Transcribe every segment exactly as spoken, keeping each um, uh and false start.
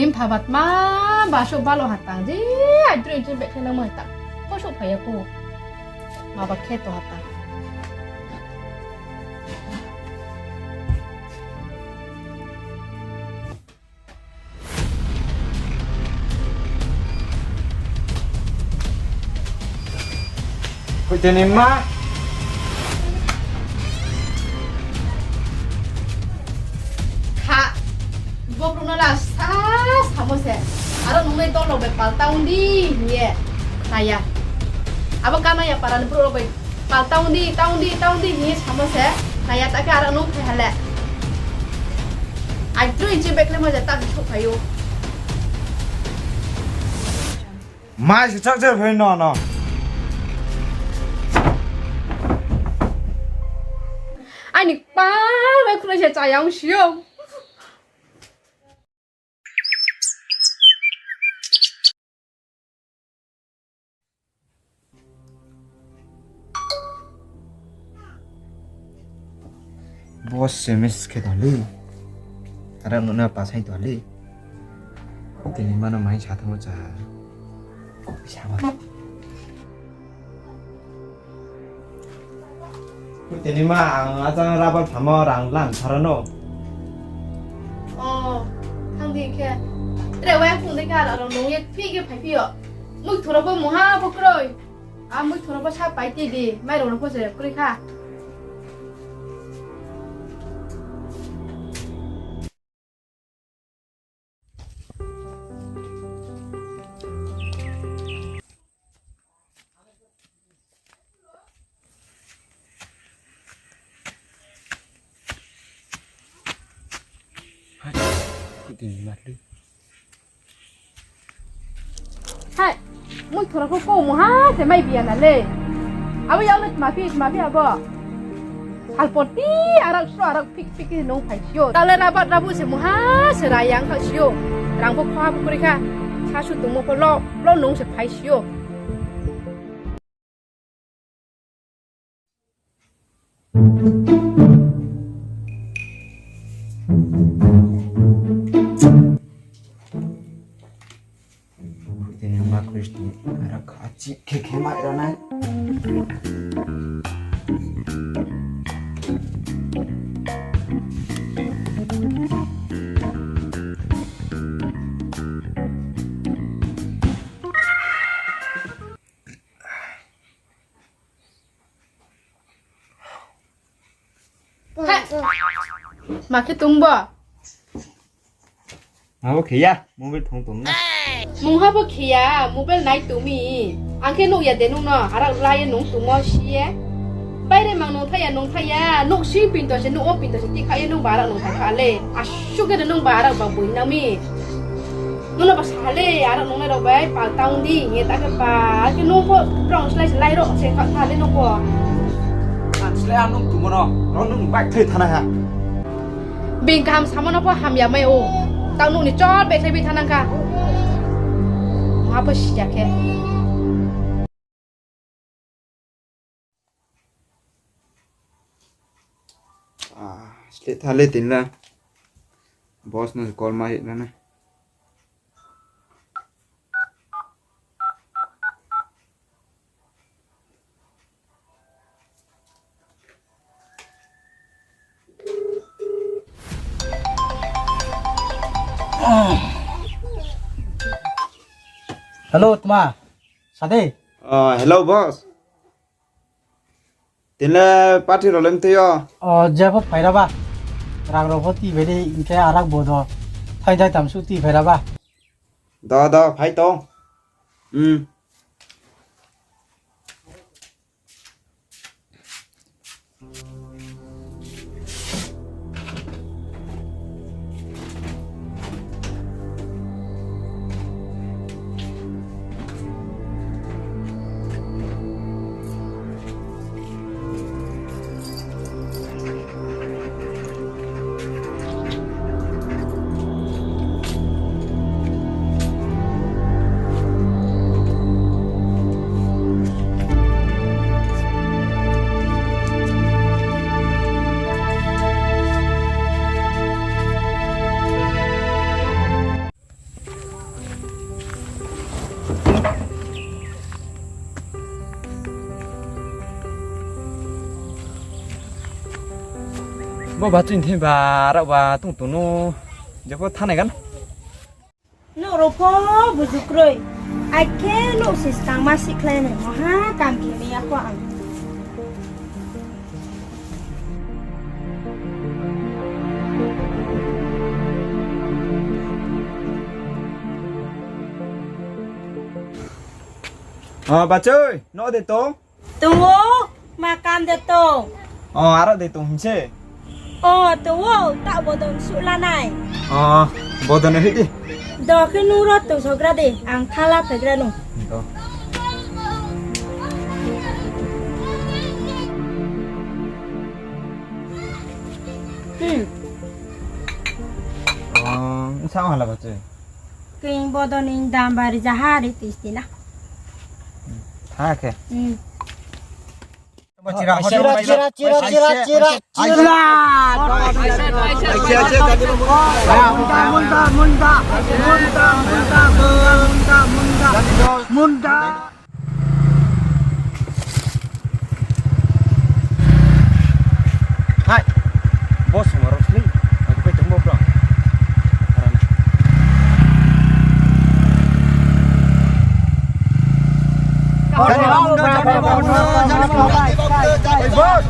Mpha ba tma ba souh balo hatang, je aidroih je beh khe nangmo hatang. Pho souhphai ya kho. Ma ba khe to hatang. Khuiteni ma. Kha, bo brouh no la sa samo se. Aro nungnai dol rao bai palta ong di hing ye. Nai ya. Abo Kanaya para ni brouh rao bai palta ong di, ta ong di, ta ong di hing ye samo se. Nai ya, ta khe aro nung phai ha le. Aidroih je beh khe mo je ta khe souhphai ou. Mai se chak je phai no no. Aini kpal bai khunai se chaya ong si ou. Boss se message khe tong le. Aro no na pasai tong le. Tini ma no mai sa thanngmo cha. Sa ba. Tini ma ang achang rubber phamo rang lang tharo no. O, thang di khe. Tre wai phung de khe aro nung ye phi khe phai phi yo. Mui thura pho mungha pho kroi. A mui thura pho sa pai ti di. Mai rao no pho se kroi kha. Hai, mui thura pho kou mungha se mai biya na le. Abo yag le tma phi, tma phi abo. Salpoti arak sro arak phik phik khe nung phai si ou. Ta le rabat rabu se mungha se rayang kha si ou. Rang pho khoha pho kroi kha. Sasu tongmo pho lo, lo nung se phai si ou. Tini ma Kristo arak kha chi khe khe mai ra nai. Hai. Ma khe tong bo? Abo khe ya, mobile thong tong na. Mungha bo khe ya, mobile nai tong mi. Ang khe nuh ya de nung no, arak la ye nung tongmo si ye. Baire mang nung thai ya, nung thai ya, nouh sing pinto se, nouh wo pinto se tikha ye nung ba arak nung thai kha le. Asuh khe de nung ba arak ba bui nang mi. Nung no ba sa le, arak nungnai rao bai pal ta ong di, hing ye ta khe ba, khe nung pho brao slái se lai rao se kha le nung pho. Ang slái ang nung tongmo no, rao nung baihkhlai thanai ha. Being kaham samo no pho hamya mai ou. Tang nung ni chol baihkhlai bi thanang kha. Mungha pho si ya khe. Ah, sleh tha le tini la. Boss no call ma hih na na. Hello, tma. Sa de. Ah, hello, boss. Tini le party rao le mtui yo? O, jepho phai ra ba. Rang rao pho tui phai di, hing khe arak bo do. Thai thai tam suh tui phai ra ba. Do, do, phai tong. Hmm. Bo bachoi thing ba rao ba tong tong no. Jepho thanai gan. Nouh rao pho buzu kroi. Akhe nouh se skang ma sikhlai nai mo ha, kam khe mi ya pho ang. O, bachoi, no de tong? Tong o, ma kam de tong? O, aro de tong hing se. O, tong o, ta bodon suh la nai. O, bodon hih di. Do khe nung ro tong sogra de, ang thala phaigra nung. Do. Hmm. O, sa hala bachoi. Keng bodon ni dam bari jahari tisti na. Tha khe. Hmm. Chira, chira, chira, chira, chira, chira. Munda, munda, munda, munda, munda, munda, munda, munda. Hai, bo sung aro sli, aku pe tungbo bro. Hey, boss.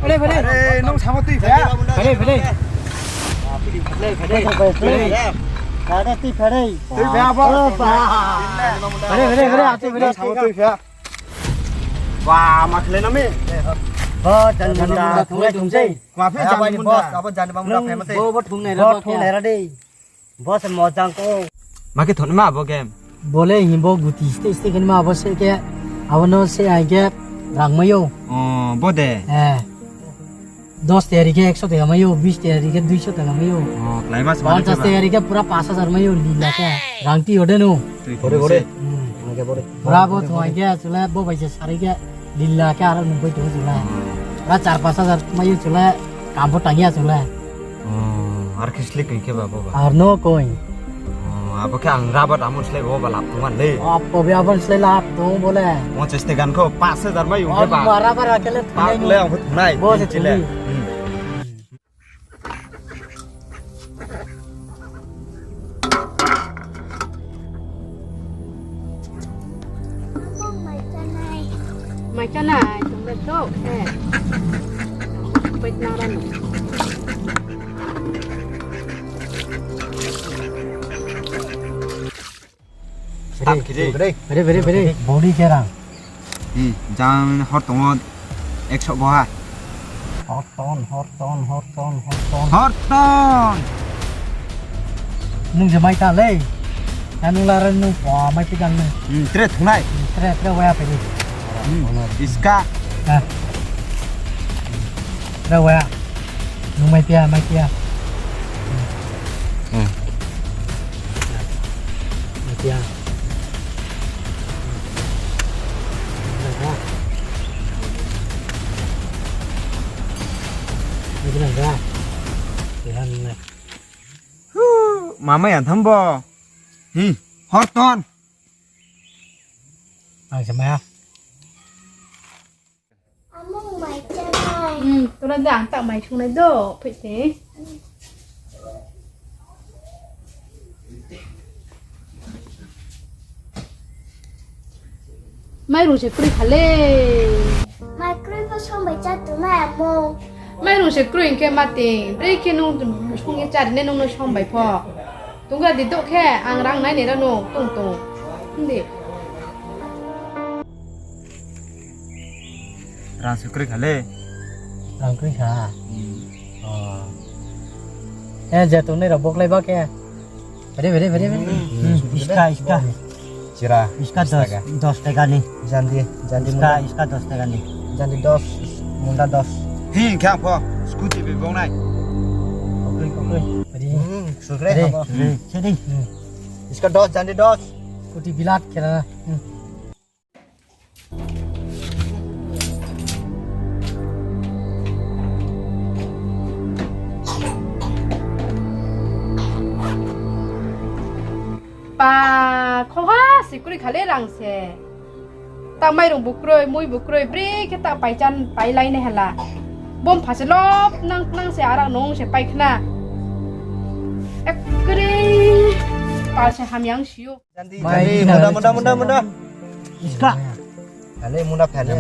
Hey, hey, hey. Are, nung samo tui phai. Hey, hey, hey. Hey, hey, hey. Hey, hey, hey, hey, abo. Hey, hey, hey, hey, abo. Hey, hey, hey, hey. Nung samo tui phai. Wa, ma khlai na mi? Bo, jani munda thunglai thungsei. Ma phi jani munda? Abo jani munda phe ma sei. Bo, bo thungnai ra, bo thungnai ra dei. Bo se mojang ko. Ma khe thon ma bo game? Bo le himbo guti steh steh khe ma bo se khe. Abo no se ai khe rang mai ou. O, bo de. Eh. Dos tayari khe ekso taka mai ou, bis tayari khe duiso taka mai ou. O, klai ma se ma. Ponchas tayari khe pura pash hajar mai ou, lila khe. Rang ti ode no. Tui bore, bore. Hmm. Pura bo thung ai khe chule bo bai se sari khe lila khe aro nung bai tong chule. Pura char pash hajar mai ou chule, kam bo tang ya chule. O, ar khe slik khe ba bo ba. Ar no koi. O, abo khe ang rubber amon slai bo ba lap tong man le. Abo be amon slai lap tong bo le. Ponchas taka kho pash hajar mai ou khe ba. Abo rubber a khe le thungnai. Bo le ang pho thungnai. Bo se chile. Hmm. Mai chánai, tong le dok khe. Pait nang ra no. Start khe di. Bere, bere, bere. Bori khe rang. Hmm, jang hor tong o ekso bo ha. Hor ton, hor ton, hor ton, hor ton. Hor ton. Nung je mai ta lei. Nung la re nung po mai pi kan nung. Hmm, tre thungnai. Hmm, tre, tre waya pe di. Hmm, iska. Ha. Tre waya. Nung mai pia, mai pia. Hmm. Mai pia. Mai pia. Mai pia. Hu, mama yang tham bo. Hi, hor ton. Ang sama ya. Amung mai chánai. Hmm, tora da ang tak mai sungnai do, phai se. Mairung se kroi kha le. Mai kroi pho song bai chá tongnai amung. Mairung se kroi hing khe ma ting, brei khe nung song ye chári nai nung no song bai pho. Tongga di do khe, ang rang nai nai ra no, tong tong. Hindi. Rang se kroi kha le. Rang kroi kha. Hmm. Oh. Eh, je tongnai rao boklai ba khe. Bere, bere, bere, bere. Hmm. Hmm. Iska, iska. Chira. Iska dos, dos taka ni. Jandi, jandi iska, munda. Iska dos taka ni. Jandi dos, munda dos. Hi, khe ang pho scooty bai bong nai. Kokroi, kokroi. Bere. Hmm, sukre, bere, abo. Hmm. Sedi. Hmm. Iska dos, jandi dos. Scooty bilat khe ra. Hmm. Pa, khoha se kroi kha le rang se. Ta mairung bu kroi, mui bu kroi, bri khe ta paichan pailai nai hala. Bo mpha se lop nang nang se arak nung se pai khna. Ekkere pal se hamyang si ou. Jandi, jandi, munda, munda, munda, munda. Iska. Ale munda phai le.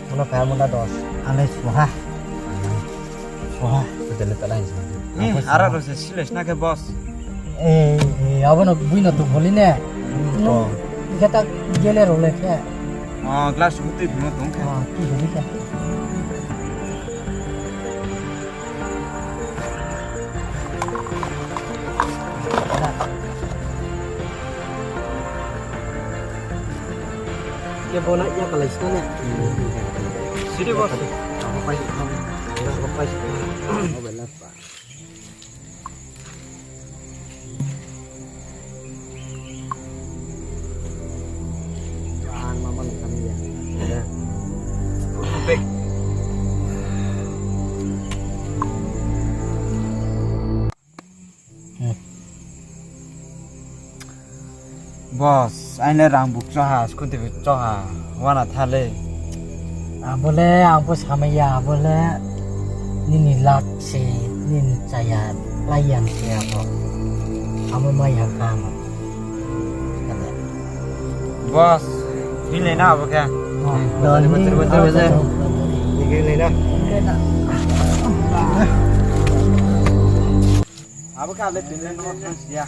Munda phai, munda dos. Ale suha. Suha. Arak rao se siles na khe boss. E, e, abo no bui no tong boli ne. Ikhe ta gele rao le khe. Glass tui phimo tong khe. Tui phimo khe. Khe bo na ya kalai sna ne. Sidi boss. Pai, pai. Boss, aini le rang bu choha, scooty bu choha, wana tha le. Abo le ang pho samai ya, abo le nini luck se, nini chaya, lai yang se abo. Abo mai ya kha mo. Boss, hinglai na abo khe. Hinglai na. Abo khe ale tini no thanng si ya.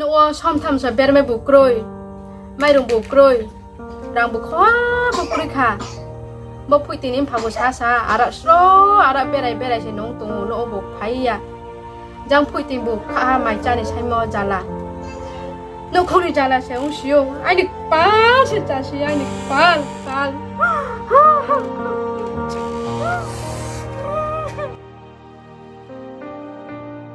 Nouh wo somtham sa bermai bu kroi, mairung bu kroi, rang bu khoha bu kroi kha. Bo phuiting ni mpha bu sasa, ara sro, ara berai berai se nung tong ou, nouh wo bu phai ya. Jang phuiting bu khaha mai chá ni saimo jala. Nouhkhong ni jala se ong si ou, aini kpal se chá si, aini kpal, kpal.